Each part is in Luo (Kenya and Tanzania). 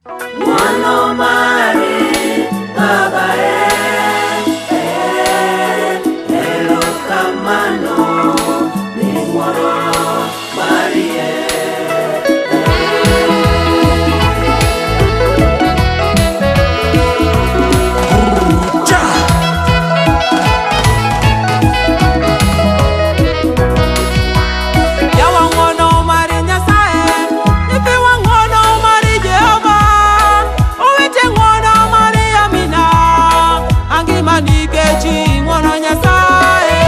Ng'wono mari Baba erokamano ni ng'wono mari Yawa ng'wono mar Nyasaye, nyithiwa ng'wono mar Jehova, owete ng'wono mar Amina, angima nikech ng'wono Nyasaye.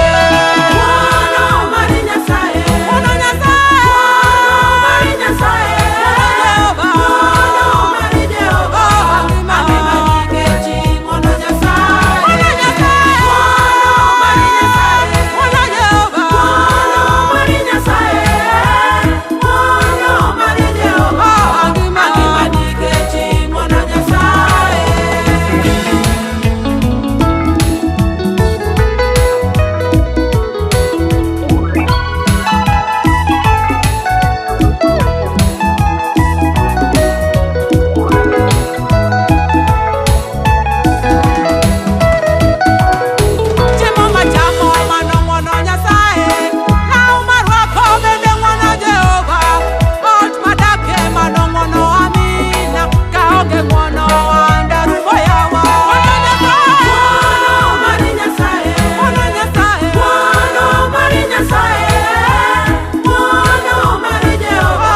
Ng'wono mar Nyasaye, Ng'wono Nyasaye, ng'wono mar Nyasaye, ng'wono Jehova, ng'wono mar Jehova, angima angima nikech ng'wono Nyasaye. Ng'wono Nyasaye, Ng'wono mar Nyasaye, ng'wono Jehova, ng'wono mar Nyasaye, ng'wono mar Jehova, angima angima nikech ng'wono Nyasaye. Chiemo machamo mano ng'wono Nyasaye, law marwako bende ng'wono Jehova, ot madakie mano ng'wono Amina, kaonge ng'wono andarumo yawa. Ng'wono Nyasaye, Ng'wono mar Nyasaye, ng'wono Nyasaye, ng'wono mar Nyasaye, ng'wono mar Jehova,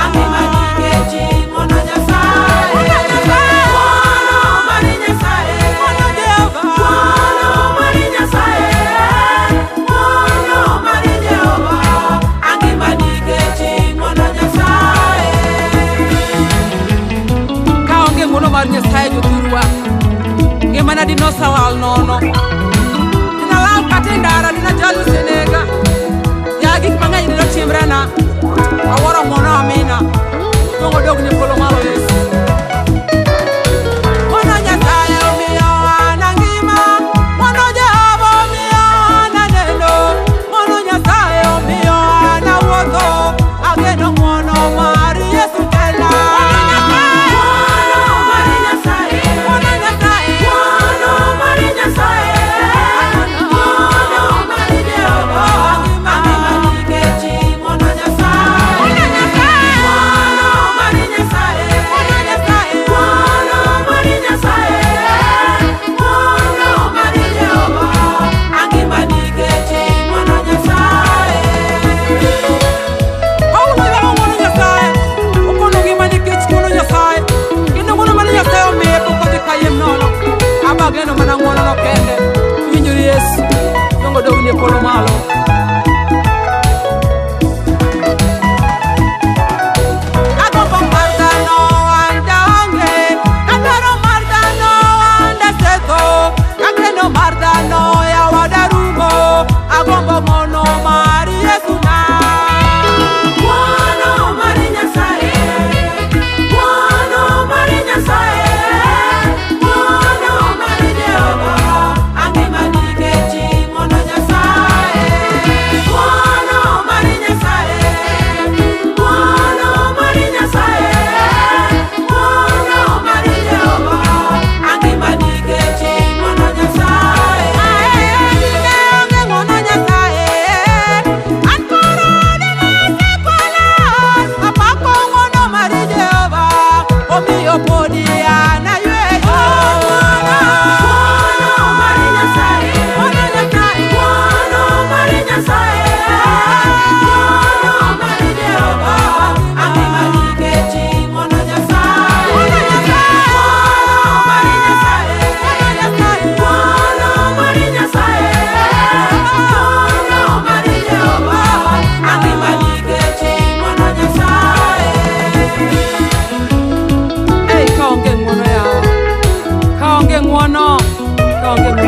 angima nikech ng'wono Nyasaye. Ng'wono Nyasaye, Ng'wono mar Nyasaye, ng'wono Jehova, ng'wono mar Nyasaye, ng'wono mar Jehova, angima nikech ng'wono Nyasaye. Kaonge ng'wono mar Nyasaye jothurwa, ngimana dinosawal nono. Dinalal kata e ndara, dinajal osenega. Ya gik mang'eny dinotimrena. Awuoro ng'wono Amina. Duong' odog ne polo malo Yesu. Ng'wono Nyasaye omiyo an angima, ng'wono Jehova omiyo an aneno, ng'wono Nyasaye omiyo an awuotho, ageno ng'wono mar Yesu tela. Ng'wono mar Nyasaye, Ng'wono Nyasaye, ng'wono mar Nyasaye, ng'wono mar Jehova, angima nikech ng'wono Nyasaye. Ng'wono Nyasaye, Ng'wono mar Nyasaye, ng'wono Nyasaye, ng'wono mar Nyasaye, ng'wono mar Jehova, angima nikech ng'wono Nyasaye. Paulo yawo ng'wono Nyasaye, okono ngima nikech ng'wono Nyasaye, kendo ng'wono mane Nyasaye omiye pok odhi kayiem nono. Aba ageno mana ng'wonono kende. Iwinjori Yesu, duong' odogni e polo malo. Agombo mar dhano an daonge, kadwaro mar dhano an dasetho, kageno mar dhano yawa darumo, agombo ng'wono mar Yesu na. Ng'wono mar Nyasaye, ng'wono mar Nyasaye, ng'wono mar Jehova, angima nikech ng'wono Nyasaye. Ng'wono mar Nyasaye, ng'wono mar Nyasaye, ng'wono mar Jehova, angima nikech ng'wono Nyasaye. Onge ng'wono Nyasaye, an koro dine asekwala, apako ng'wono mar Jehova, omiyo podi an ayweyo. Ng'wono mar Nyasaye, Ng'wono Nyasaye, ng'wono mar Nyasaye, ng'wono mar Jehova, angima nikech ng'wono Nyasaye. Ng'wono Nyasaye, Ng'wono mar Nyasaye, ng'wono Nyasaye, ng'wono mar Nyasaye, ng'wono mar Jehova, angima nikech ng'wono Nyasaye. Ei, kaonge ng'wono yawa, kaonge ng'wono, kaonge ng'wono.